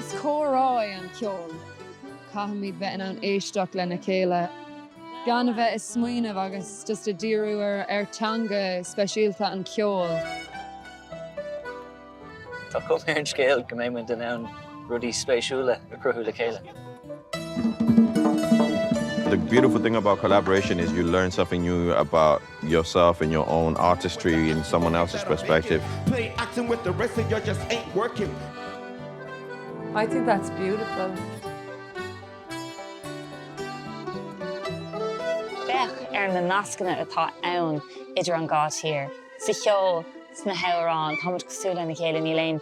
Is comhrá é an ceol. Caithfimid bheith in ann éisteacht lena chéile, gan a bheith ag smaoineamh agus just ag díriú ar teanga speisialta an cheoil. Tá cuma ar an scéal go mbeidh muid in ann rudaí spéisiúla a chruthú le chéile. The beautiful thing about collaboration is you learn something new about yourself and your own artistry in someone else's perspective. Play acting with the rest of you just ain't working. I think that's beautiful. Féach ar na nascanna atá ann idir an dhá tír. Sa cheol, sna hamhráin, táimid cosúil lena chéile, níl aon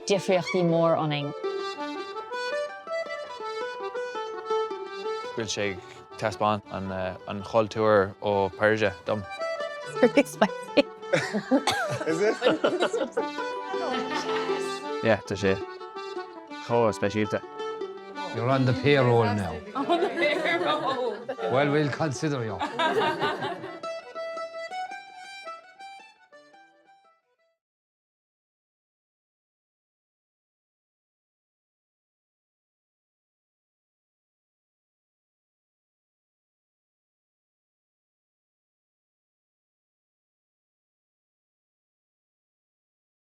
difríochtaí mór ionainn. Bhfuil sé ag taispeáint an chultúir ó Persia dom. It's really spicy. Is it? Yeah, tá sé chomh speisialta. You're on the payroll now. On the payroll! Well, we'll consider you.